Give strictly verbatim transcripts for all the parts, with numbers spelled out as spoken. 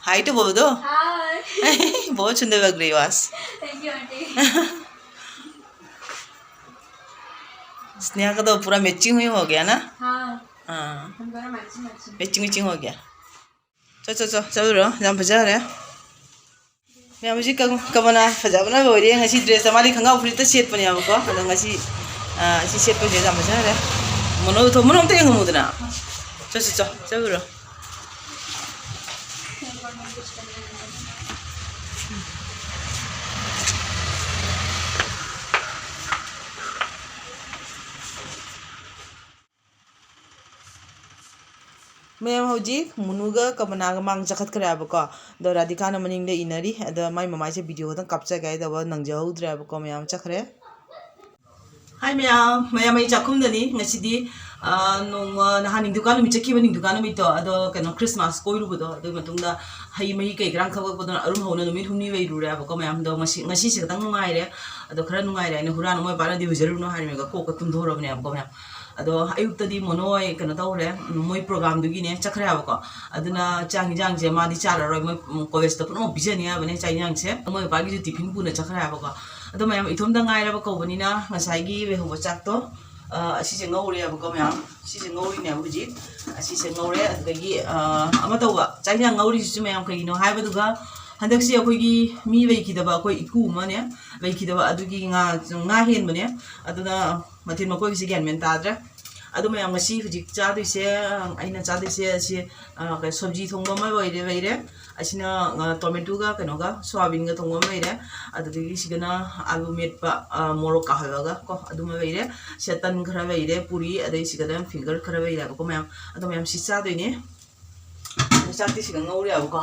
हाय तो बोल दो। हाय। बहुत सुंदर लग रही हो आज। Thank you aunty. स्नेहा का तो पूरा मैचिंग ही हो गया ना। हाँ। हाँ। हम दोनों मैचिंग मैचिंग। मैचिंग मैचिंग हो गया। ꯆꯣ ꯆꯣ ꯆꯣ ꯆꯠꯂꯨꯔꯣ, ꯌꯥꯝ ꯐꯖꯈ꯭ꯔꯦ꯫ ꯃꯌꯥꯝ ꯍꯧꯖꯤꯛ ꯀ-, ꯀꯕꯅꯥ ꯐꯖꯕꯅ ꯂꯣꯏꯔꯦ꯫ ꯉꯁꯤ ꯗ꯭ꯔꯦꯁꯇ ꯃꯥꯗꯤ ꯈꯣꯡꯒ꯭ꯔꯥꯎ ꯐꯨꯔꯤꯠꯇ ꯁꯦꯠꯄꯅꯦꯕꯀꯣ, ꯑꯗꯣ ꯉꯁꯤ, ꯑ, ꯁꯤ ꯁꯦꯠꯄꯁꯦ ꯌꯥꯝ ꯐꯖꯈ꯭ꯔꯦ꯫ ꯃꯣꯅꯣ ꯊꯣ-, ꯃꯣꯅꯣ ꯑꯝꯇ ꯌꯦꯡꯉꯝꯃꯨꯗꯅ꯫ ꯆꯠꯁꯤ ꯆꯣ, ꯆꯠꯂꯨꯔꯣ꯫ ꯃꯌꯥꯝ ꯍꯧꯖꯤꯛ ꯃꯨꯅꯨꯒ ꯀꯃꯅꯥꯒ ꯃꯥꯡ ꯆꯈꯠꯈ꯭ꯔꯦ ꯍꯥꯏꯕꯀꯣ꯫ ꯑꯗꯣ ꯔꯥꯙꯤꯀꯥꯅ ꯃꯅꯤꯡꯗ ꯏꯟꯅꯔꯤ꯫ ꯑꯗꯣ ꯃꯥꯏ ꯃꯃꯥꯏꯁꯦ ꯚꯤꯗꯤꯑꯣ ꯈꯛꯇꯪ ꯀꯥꯞꯆꯒꯦ ꯍꯥꯏꯗꯧꯕ ꯅꯪꯖꯍꯧꯗ꯭ꯔꯦ ꯍꯥꯏꯕꯀꯣ, ꯃꯌꯥꯝ ꯆꯠꯈ꯭ꯔꯦ꯫ ꯍꯥꯏ ꯃꯌꯥꯝ, ꯃꯌꯥꯝ ꯑꯩ ꯆꯥꯛꯈꯨꯝꯗꯅꯤ ꯉꯁꯤꯗꯤ꯫ ꯑ, ꯅꯣꯡꯃ ꯅꯍꯥꯟ ꯅꯤꯡꯊꯧꯀꯥ ꯅꯨꯃꯤꯠ ꯆꯠꯈꯤꯕ ꯅꯤꯡꯊꯧꯀꯥ ꯅꯨꯃꯤꯠꯇꯣ, ꯑꯗꯣ ꯀꯩꯅꯣ ꯈ꯭ꯔꯤꯁꯃꯥꯁ ꯀꯣꯏꯔꯨꯕꯗꯣ, ꯑꯗꯨꯒꯤ ꯃꯇꯨꯡꯗ ꯍꯩ ꯃꯍꯤ ꯀꯩ ꯀꯔꯥꯡ ꯈꯛꯄꯗꯨꯅ ꯑꯔꯨꯝ ꯍꯧꯅ ꯅꯨꯃꯤꯠ ꯍꯨꯝꯅꯤ ꯂꯩꯔꯨꯔꯦ ꯍꯥꯏꯕꯀꯣ ꯃꯌꯥꯝꯗꯣ꯫ ꯉꯁꯤ, ꯉꯁꯤꯁꯦ ꯈꯛꯇꯪ ꯅꯨꯡꯉꯥꯏꯔꯦ꯫ ꯑꯗꯣ ꯈꯔ ꯅꯨꯡꯉꯥꯏꯔꯦ ꯍꯥꯏꯅ ꯍꯨꯔꯥꯟ ꯃꯣꯏ ꯄꯥꯅꯗꯤ ꯍꯨꯖꯔꯨꯅꯨ ꯍꯥꯏꯔꯝꯃꯦꯒ ꯀꯣꯛꯀ ꯇꯨꯝꯊꯣꯔꯕꯅꯦꯕꯀꯣ ꯃꯌꯥꯝ꯫ ꯑꯗꯣ ꯑꯌꯨꯛꯇꯗꯤ ꯃꯣꯅꯣ ꯍꯣꯏ ꯀꯩꯅꯣ ꯇꯧꯈ꯭ꯔꯦ, ꯎꯝ, ꯃꯣꯏ ꯄ꯭ꯔꯣꯒꯥꯝꯗꯨꯒꯤꯅꯦ ꯆꯠꯈ꯭ꯔꯦ ꯍꯥꯏꯕꯀꯣ꯫ ꯑꯗꯨꯅ ꯆꯥꯛ ꯍꯤꯟꯖꯥꯡꯁꯦ ꯃꯥꯗꯤ ꯆꯥꯔꯔꯣꯏ, ꯃꯣꯏ, ꯎꯝ, ꯀꯣꯂꯦꯖꯇ ꯄꯨꯝꯅꯃꯛ ꯄꯤꯖꯅꯤ ꯍꯥꯏꯕꯅꯦ ꯆꯥꯛ ꯍꯤꯟꯖꯥꯡꯁꯦ꯫ ꯃꯣꯏ ꯃꯄꯥꯒꯤꯁꯨ ꯇꯤꯐꯤꯟ ꯄꯨꯅ ꯆꯠꯈ꯭ꯔꯦ ꯍꯥꯏꯕꯀꯣ꯫ ꯑꯗꯣ ꯃꯌꯥꯝ ꯏꯇꯣꯝꯇ ꯉꯥꯏꯔꯕ ꯀꯧꯕꯅꯤꯅ ꯉꯁꯥꯏꯒꯤ ꯂꯩꯍꯧꯕ ꯆꯥꯛꯇꯣ, ꯑ, ꯑꯁꯤꯁꯦ ꯉꯧꯔꯦꯕꯀꯣ ꯃꯌꯥꯝ꯫ ꯁꯤꯁꯦ ꯉꯧꯔꯤꯅꯦꯕ ꯍꯧꯖꯤꯛ꯫ ꯑꯁꯤꯁꯦ ꯉꯧꯔꯦ꯫ ꯑꯗꯨꯗꯒꯤ, ꯑ, ꯑꯃ ꯇꯧꯕ, ꯆꯥꯛ ꯍꯤꯟꯖꯥꯡ ꯉꯧꯔꯤꯁꯤꯁꯨ ꯃꯌꯥꯝ ꯀꯩꯒꯤꯅꯣ ꯍꯥꯏꯕꯗꯨꯒ ꯍꯟꯗꯛꯁꯦ ꯑꯩꯈꯣꯏꯒꯤ ꯃꯤ ꯂꯩꯈꯤꯗꯕ, ꯑꯩꯈꯣꯏ ꯏꯄꯨ ꯑꯃꯅꯦ ꯂꯩꯈꯤꯗꯕ, ꯑꯗꯨꯒꯤ ꯉꯥ, ꯉꯥ ꯍꯦꯟꯕꯅꯦ꯫ ꯑꯗꯨꯅ ꯃꯊꯦꯜ ꯃꯀꯣꯏꯒꯤꯁꯦ ꯒ꯭ꯌꯥꯟ ꯃꯦꯟ ꯇꯥꯗ꯭ꯔꯦ꯫ ꯑꯗꯣ ꯃꯌꯥꯝ ꯉꯁꯤ ꯍꯧꯖꯤꯛ ꯆꯥꯗꯣꯏꯁꯦ, ꯑꯩꯅ ꯆꯥꯗꯣꯏꯁꯦ ꯑꯁꯤ, ꯑ, ꯀꯩ, ꯁꯣꯕꯖꯤ ꯊꯣꯡꯕ ꯑꯃ ꯑꯣꯏꯔꯦ, ꯂꯩꯔꯦ꯫ ꯑꯁꯤꯅ, ꯑ, ꯇꯣꯃꯦꯇꯣꯒ ꯀꯩꯅꯣꯒ ꯁꯣꯌꯥꯕꯤꯟꯒ ꯊꯣꯡꯕ ꯑꯃ ꯂꯩꯔꯦ꯫ ꯑꯗꯨꯗꯒꯤ ꯁꯤꯗꯅ ꯑꯂꯨ ꯃꯦꯠꯄ, ꯑ, ꯃꯣꯔꯣꯛ ꯀꯥꯍꯜꯂꯒ ꯀꯣ, ꯑꯗꯨꯃ ꯂꯩꯔꯦ꯫ ꯁꯤꯗ ꯇꯟ ꯈꯔ ꯂꯩꯔꯦ, ꯄꯨꯔꯤ, ꯑꯗꯩ ꯁꯤꯗꯅ ꯐꯤꯡꯒꯔ ꯈꯔ ꯂꯩꯔꯦꯕꯀꯣ ꯃꯌꯥꯝ꯫ ꯑꯗꯣ ꯃꯌꯥꯝ ꯁꯤ ꯆꯥꯗꯣꯏꯅꯦ꯫ ꯑꯗꯣ ꯆꯥꯛꯇꯤ ꯁꯤꯗ ꯉꯧꯔꯦꯕꯀꯣ꯫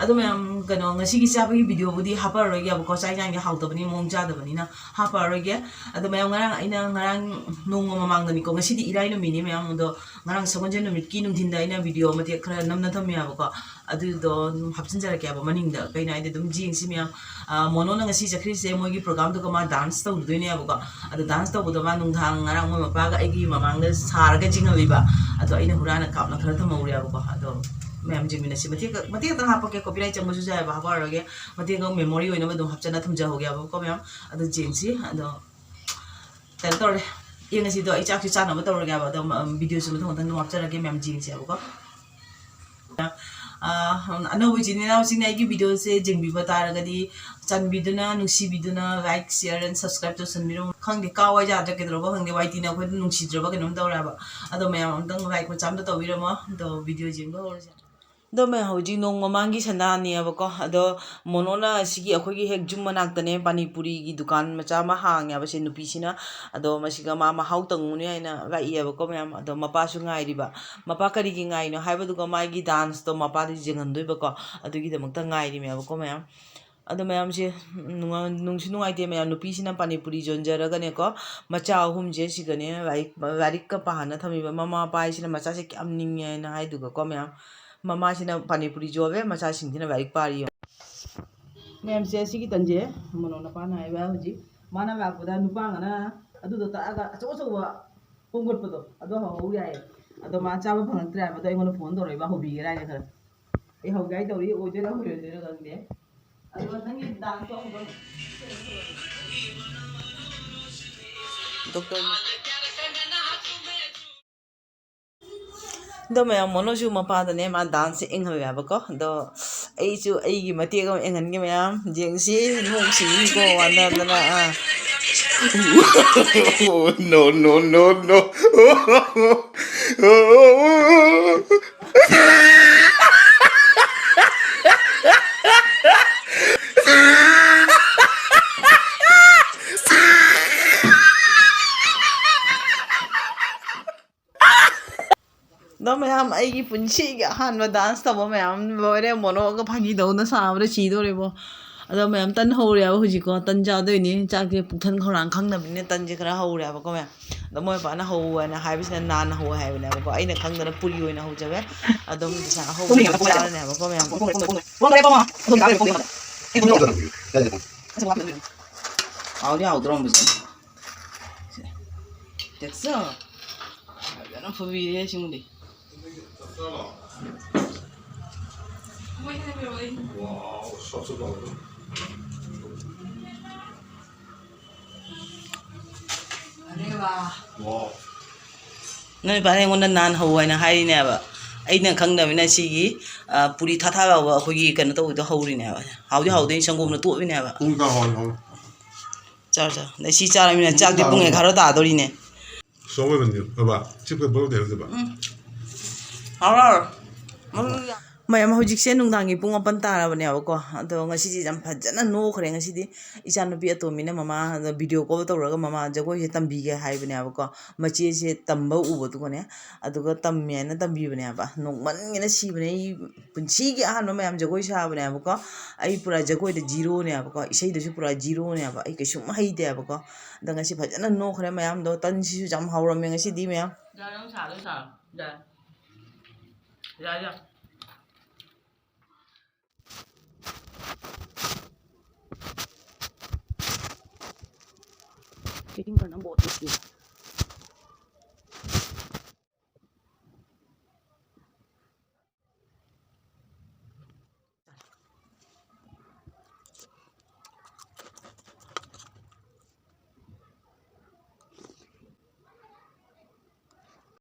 ꯑꯗꯣ ꯃꯌꯥꯝ, ꯀꯩꯅꯣ, ꯉꯁꯤꯒꯤ ꯆꯥꯕꯒꯤ ꯚꯤꯗꯤꯑꯣꯕꯨꯗꯤ ꯍꯥꯞꯄꯛꯑꯔꯣꯏꯒꯦꯕꯀꯣ, ꯆꯥꯛ ꯏꯟꯖꯥꯡꯗꯤ ꯍꯥꯎꯇꯕꯅꯤ, ꯃꯑꯣꯡ ꯆꯥꯗꯕꯅꯤꯅ ꯍꯥꯞꯄꯛꯑꯔꯣꯏꯒꯦ꯫ ꯑꯗꯣ ꯃꯌꯥꯝ, ꯉꯔꯥꯡ ꯑꯩꯅ, ꯉꯔꯥꯡ ꯅꯣꯡꯃ ꯃꯃꯥꯡꯗꯅꯤꯀꯣ, ꯉꯁꯤꯗꯤ ꯏꯔꯥꯏ ꯅꯨꯃꯤꯠꯅꯤ ꯃꯌꯥꯝ, ꯑꯗꯣ ꯉꯔꯥꯡ ꯁꯒꯣꯜꯁꯦꯟ ꯅꯨꯃꯤꯠꯀꯤ ꯅꯨꯡꯊꯤꯟꯗ ꯑꯩꯅ ꯚꯤꯗꯤꯑꯣ ꯃꯇꯦꯛ ꯈꯔ ꯅꯝꯅ ꯊꯝꯃꯦꯕꯀꯣ, ꯑꯗꯨꯗꯣ ꯑꯗꯨꯝ ꯍꯥꯞꯆꯤꯟꯖꯔꯛꯀꯦꯕ ꯃꯅꯤꯡꯗ꯫ ꯀꯩꯅꯣ ꯍꯥꯏꯗꯤ ꯑꯗꯨꯝ ꯌꯦꯡꯁꯤ ꯃꯌꯥꯝ꯫ ꯑ, ꯃꯣꯅꯣꯅ ꯉꯁꯤ ꯆꯠꯈ꯭ꯔꯤꯁꯦ ꯃꯣꯏꯒꯤ ꯄ꯭ꯔꯣꯒꯥꯝꯗꯨꯒ ꯃꯥ ꯗꯥꯟꯁ ꯇꯧꯔꯨꯗꯣꯏꯅꯦꯕꯀꯣ꯫ ꯑꯗꯣ ꯗꯥꯟꯁ ꯇꯧꯕꯗꯣ ꯃꯥ ꯅꯨꯡꯗꯥꯡ ꯉꯔꯥꯡ ꯃꯣꯏ ꯃꯄꯥꯒ ꯑꯩꯒꯤ ꯃꯃꯥꯡꯗ ꯁꯥꯔꯒ ꯆꯤꯡꯍꯜꯂꯤꯕ꯫ ꯑꯗꯣ ꯑꯩꯅ ꯍꯨꯔꯥꯟꯅ ꯀꯥꯞꯅ ꯈꯔ ꯊꯝꯍꯧꯔꯦꯕꯀꯣ꯫ ꯑꯗꯣ ꯃꯌꯥꯝ ꯌꯦꯡꯃꯤꯟꯅꯁꯤ꯫ ꯃꯇꯦꯛ ꯃꯇꯦꯛ ꯈꯛꯇꯪ ꯍꯥꯞꯄꯛꯀꯦ, copyright ꯆꯪꯕꯁꯨ ꯌꯥꯏꯑꯕ, ꯍꯥꯞꯄꯛꯑꯔꯣꯏꯒꯦ꯫ ꯃꯇꯦꯛ ꯑꯃ memory ꯑꯣꯏꯅꯕ ꯑꯗꯨꯝ ꯍꯥꯞꯆꯤꯟꯅ ꯊꯝꯖꯍꯧꯒꯦꯕꯀꯣ ꯃꯌꯥꯝ꯫ ꯑꯗꯨ ꯌꯦꯡꯁꯤ꯫ ꯑꯗꯣ ꯀꯩꯅꯣ ꯇꯧꯔꯦ, ꯌꯦꯡꯉꯁꯤꯗꯣ꯫ ꯑꯩ ꯆꯥꯛꯁꯨ ꯆꯥꯅꯕ ꯇꯧꯔꯒꯦꯕ꯫ ꯑꯗꯣ videoꯁꯨ ꯃꯊꯪ ꯃꯊꯪ ꯑꯗꯨꯝ ꯍꯥꯞꯆꯔꯛꯀꯦ ꯃꯌꯥꯝ, ꯌꯦꯡꯁꯦꯕꯀꯣ꯫ ꯑ, ꯑꯅꯧꯕ ꯏꯆꯤꯟ ꯏꯅꯥꯎꯁꯤꯡꯅ ꯑꯩꯒꯤ videoꯁꯦ ꯌꯦꯡꯕꯤꯕ ꯇꯥꯔꯒꯗꯤ, ꯆꯥꯟꯕꯤꯗꯨꯅ, ꯅꯨꯡꯁꯤꯕꯤꯗꯨꯅ like, share and subscribe ꯇꯧꯁꯟꯕꯤꯔꯝꯃꯨ꯫ ꯈꯪꯗꯦ, ꯀꯥ ꯋꯥꯏ ꯌꯥꯗ꯭ꯔꯥ ꯀꯩꯗꯧꯔꯕ ꯈꯪꯗꯦ, ꯋꯥꯏ ꯇꯤꯅ ꯑꯩꯈꯣꯏꯗ ꯅꯨꯡꯁꯤꯗ꯭ꯔꯕ ꯀꯩꯅꯣꯝ ꯇꯧꯔꯦꯕ꯫ ꯑꯗꯣ ꯃꯌꯥꯝ ꯑꯝꯇꯪ like ꯃꯆꯥ ꯑꯝꯇ ꯇꯧꯕꯤꯔꯝꯃꯣ꯫ ꯑꯗꯣ video ꯌꯦꯡꯕ ꯍꯧꯔꯁꯦ꯫ ꯑꯗꯣ ꯃꯌꯥꯝ, ꯍꯧꯖꯤꯛ ꯅꯣꯡ ꯃꯃꯥꯡꯒꯤ ꯁꯟꯗꯥꯅꯦꯕꯀꯣ꯫ ꯑꯗꯣ ꯃꯣꯅꯣꯅ ꯁꯤꯒꯤ ꯑꯩꯈꯣꯏꯒꯤ ꯍꯦꯛ ꯌꯨꯝ ꯃꯅꯥꯛꯇꯅꯦ ꯄꯥꯅꯤꯄꯨꯔꯤꯒꯤ ꯗꯨꯀꯥꯟ ꯃꯆꯥ ꯑꯃ ꯍꯥꯡꯉꯦꯕ ꯁꯦ ꯅꯨꯄꯤꯁꯤꯅ꯫ ꯑꯗꯣ ꯃꯁꯤꯒ ꯃꯥ ꯃꯍꯥꯎ ꯇꯪꯉꯨꯅꯦ ꯍꯥꯏꯅ ꯂꯥꯛꯏꯌꯦꯕꯀꯣ ꯃꯌꯥꯝ꯫ ꯑꯗꯣ ꯃꯄꯥꯁꯨ ꯉꯥꯏꯔꯤꯕ꯫ ꯃꯄꯥ ꯀꯔꯤꯒꯤ ꯉꯥꯏꯔꯤꯅꯣ ꯍꯥꯏꯕꯗꯨꯒ ꯃꯥꯒꯤ danceꯇꯣ ꯃꯄꯥꯗ ꯌꯦꯡꯍꯟꯗꯣꯏꯕꯀꯣ꯫ ꯑꯗꯨꯒꯤꯗꯃꯛꯇ ꯉꯥꯏꯔꯤꯃꯦꯕꯀꯣ ꯃꯌꯥꯝ꯫ ꯑꯗꯣ ꯃꯌꯥꯝꯁꯦ, ꯅꯨꯡꯉꯥꯏ-, ꯅꯨꯡꯁꯨ ꯅꯨꯡꯉꯥꯏꯇꯦ ꯃꯌꯥꯝ꯫ ꯅꯨꯄꯤꯁꯤꯅ ꯄꯥꯅꯤꯄꯨꯔꯤ ꯌꯣꯟꯖꯔꯒꯅꯦꯀꯣ, ꯃꯆꯥ ꯑꯍꯨꯝꯁꯦ ꯁꯤꯒꯅꯦ ꯂꯥꯏꯔꯤꯛ, ꯂꯥꯏꯔꯤꯛꯀ ꯄꯥꯍꯟꯅ ꯊꯝꯃꯤꯕ꯫ ꯃꯃꯥ ꯃꯄꯥ ꯍꯥꯏꯁꯤꯅ ꯃꯆꯥꯁꯦ ꯀꯌꯥꯝ ꯅꯤꯡꯉꯦ ꯍꯥꯏꯅ ꯍꯥꯏꯗꯨꯒꯀꯣ ꯃꯌꯥꯝ꯫ ꯃꯃꯥꯁꯤꯅ ꯄꯥꯅꯤꯄꯨꯔꯤ ꯌꯣꯜꯂꯦ, ꯃꯆꯥꯁꯤꯡꯁꯤꯅ ꯂꯥꯏꯔꯤꯛ ꯄꯥꯔꯤ꯫ ꯃꯌꯥꯝꯁꯦ, ꯁꯤꯒꯤ ꯇꯟꯁꯦ ꯃꯣꯅꯣ ꯅꯄꯥꯅ ꯍꯥꯏꯕ ꯍꯧꯖꯤꯛ ꯃꯥꯅ ꯂꯥꯛꯄꯗ ꯅꯨꯄꯥ ꯑꯃꯅ ꯑꯗꯨꯗꯣ ꯇꯛꯑꯒ ꯑꯆꯧ ꯑꯆꯧꯕ ꯄꯣꯝꯒꯠꯄꯗꯣ ꯑꯗꯣ ꯍꯧꯍꯧ ꯌꯥꯏꯌꯦ꯫ ꯑꯗꯣ ꯃꯥ ꯆꯥꯕ ꯐꯪꯉꯛꯇ꯭ꯔꯦ ꯍꯥꯏꯕꯗꯣ ꯑꯩꯉꯣꯟꯗ phone ꯇꯧꯔꯛꯏꯕ, ꯍꯧꯕꯤꯒꯦꯔꯥ ꯍꯥꯏꯅ ꯈꯔ꯫ ꯑꯩ ꯍꯧꯒꯦ ꯍꯥꯏ ꯇꯧꯔꯤ, ꯑꯣꯏꯗꯣꯏꯔꯥ ꯑꯣꯏꯔꯣꯏꯗꯣꯏꯔꯥ ꯈꯪꯗꯦ꯫ ꯑꯗꯨꯒ ꯅꯪꯒꯤ danceꯇꯣ ꯑꯃꯨꯛꯇꯪ꯫ Doctor ꯑꯗꯣ ꯃꯌꯥꯝ, ꯃꯣꯅꯣꯁꯨ ꯃꯄꯥꯗꯅꯦ ꯃꯥ danceꯁꯦ ꯌꯦꯡꯍꯜꯂꯦꯕꯀꯣ꯫ ꯑꯗꯣ ꯑꯩꯁꯨ ꯑꯩꯒꯤ ꯃꯇꯦꯛ ꯑꯃ ꯌꯦꯡꯍꯟꯒꯦ ꯃꯌꯥꯝ꯫ ꯌꯦꯡꯁꯤ, ꯅꯣꯛꯁꯤꯀꯣ ꯋꯥꯟꯗꯗꯅ꯫ ꯑꯥ꯫ No, no, no, no. ꯑꯗꯣ ꯃꯌꯥꯝ, ꯑꯩꯒꯤ ꯄꯨꯟꯁꯤꯒꯤ ꯑꯍꯥꯟꯕ dance ꯇꯧꯕ ꯃꯌꯥꯝ ꯂꯣꯏꯔꯦ꯫ ꯃꯣꯅꯣꯒ ꯐꯥꯒꯤ ꯇꯧꯅ ꯁꯥꯕꯗ ꯁꯤꯗꯧꯔꯦꯕꯣ꯫ ꯑꯗꯣ ꯃꯌꯥꯝ, ꯇꯟ ꯍꯧꯔꯦꯕ ꯍꯧꯖꯤꯛꯀꯣ꯫ ꯇꯟ ꯆꯥꯗꯣꯏꯅꯤ꯫ ꯆꯥꯛꯁꯦ ꯄꯨꯛꯊꯟ ꯈꯧꯔꯥꯡ ꯈꯪꯗꯕꯅꯤꯅ ꯇꯟꯁꯦ ꯈꯔ ꯍꯧꯔꯦꯕꯀꯣ ꯃꯌꯥꯝ꯫ ꯑꯗꯣ ꯃꯣꯏ ꯃꯄꯥꯅ ꯍꯧ ꯍꯥꯏꯅ ꯍꯥꯏꯕꯁꯤꯅ ꯅꯥꯟꯅ ꯍꯧ ꯍꯥꯏꯕꯅꯦꯕꯀꯣ꯫ ꯑꯩꯅ ꯈꯪꯗꯅ ꯄꯨꯔꯤ ꯑꯣꯏꯅ ꯍꯧꯖꯔꯦ꯫ ꯑꯗꯨꯝ ꯉꯁꯥꯏ ꯑꯍꯧꯕ ꯆꯥꯔꯅꯦꯕꯀꯣ ꯃꯌꯥꯝ꯫ ꯍꯥꯎꯗꯤ ꯍꯥꯎꯗ꯭ꯔꯣ ꯍꯪꯕꯁꯦ? ꯁꯦ꯫ ꯇꯦꯛꯆ꯫ ꯐꯖꯅ ꯐꯨꯕꯤꯔꯦ ꯁꯤꯃꯗꯤ꯫ ꯋꯥꯎ, ꯁꯣꯐ ꯁꯣꯐ ꯂꯥꯎꯕꯗꯣ꯫ ꯑꯔꯦ ꯋꯥ꯫ ꯋꯥꯎ꯫ ꯅꯣꯏ ꯅꯨꯄꯥꯅ ꯑꯩꯉꯣꯟꯗ ꯅꯥꯟ ꯍꯧ ꯍꯥꯏꯅ ꯍꯥꯏꯔꯤꯅꯦꯕ꯫ ꯑꯩꯅ ꯈꯪꯗꯕꯅꯤꯅ ꯁꯤꯒꯤ, ꯑ, ꯄꯨꯔꯤ ꯊꯥ ꯊꯥ ꯂꯥꯎꯕ ꯑꯩꯈꯣꯏꯒꯤ ꯀꯩꯅꯣ ꯇꯧꯕꯗꯣ ꯍꯧꯔꯤꯅꯦꯕ꯫ ꯍꯥꯎꯗꯤ ꯍꯥꯎꯗꯣꯏꯅꯤ, ꯁꯪꯒꯣꯝꯅ ꯇꯣꯠꯂꯤꯅꯦꯕ꯫ ꯄꯨꯡ ꯀꯌꯥ ꯍꯧꯔꯤꯅꯣ? ꯆꯥꯔꯣ, ꯆꯥꯔꯣ꯫ ꯑꯗꯩ ꯁꯤ ꯆꯥꯔꯃꯤꯅ ꯆꯥꯛꯇꯤ ꯄꯨꯡ ꯑꯦꯒꯥꯔꯣ ꯇꯥꯗꯧꯔꯤꯅꯦ꯫ ꯁꯣꯐ ꯑꯣꯏꯕꯅꯤ, ꯕꯕꯥ꯫ ꯆꯤꯛꯄ ꯕꯣꯜ ꯀꯩ ꯍꯥꯏꯗꯣꯏꯕ? ꯎꯝ꯫ ꯍꯥꯎꯔꯣ, ꯍꯥꯎꯔꯣ꯫ ꯃꯌꯥꯝ, ꯍꯧꯖꯤꯛꯁꯦ ꯅꯨꯡꯗꯥꯡꯒꯤ ꯄꯨꯡ ꯃꯥꯄꯟ ꯇꯥꯔꯕꯅꯦꯕꯀꯣ꯫ ꯑꯗꯣ ꯉꯁꯤꯗꯤ ꯌꯥꯝ ꯐꯖꯅ ꯅꯣꯛꯈ꯭ꯔꯦ꯫ ꯉꯁꯤꯗꯤ ꯏꯆꯥꯅꯨꯄꯤ ꯑꯇꯣꯝꯕꯤꯅ ꯃꯃꯥꯗ video call ꯇꯧꯔꯒ ꯃꯃꯥ ꯖꯒꯣꯏꯁꯦ ꯇꯝꯕꯤꯒꯦ ꯍꯥꯏꯕꯅꯦꯕꯀꯣ꯫ ꯃꯆꯦꯁꯦ ꯇꯝꯕ ꯎꯕꯗꯨꯒꯅꯦ, ꯑꯗꯨꯒ ꯇꯝꯃꯦ ꯍꯥꯏꯅ ꯇꯝꯕꯤꯕꯅꯦꯕ꯫ ꯅꯣꯛꯃꯟꯒꯤꯅ ꯁꯤꯕꯅꯦ꯫ ꯑꯩ ꯄꯨꯟꯁꯤꯒꯤ ꯑꯍꯥꯟꯕ ꯃꯌꯥꯝ ꯖꯒꯣꯏ ꯁꯥꯕꯅꯦꯕꯀꯣ꯫ ꯑꯩ ꯄꯨꯔꯥ ꯖꯒꯣꯏꯗ ꯖꯤꯔꯣꯅꯦꯕꯀꯣ, ꯏꯁꯩꯗꯁꯨ ꯄꯨꯔꯥ ꯖꯤꯔꯣꯅꯦꯕ꯫ ꯑꯩ ꯀꯩꯁꯨꯝ ꯍꯩꯇꯦꯕꯀꯣ꯫ ꯑꯗ ꯉꯁꯤ ꯐꯖꯅ ꯅꯣꯛꯈ꯭ꯔꯦ ꯃꯌꯥꯝꯗꯣ꯫ ꯇꯟꯁꯤꯁꯨ ꯌꯥꯝ ꯍꯥꯎꯔꯝꯃꯦ ꯉꯁꯤꯗꯤ ꯃꯌꯥꯝ꯫ ꯌꯥ, ꯅꯪ ꯁꯥꯗꯣꯏ ꯁꯥꯔꯣ꯫ ꯌꯥ꯫ ꯌꯥ, ꯌꯥ꯫ Waiting for number two.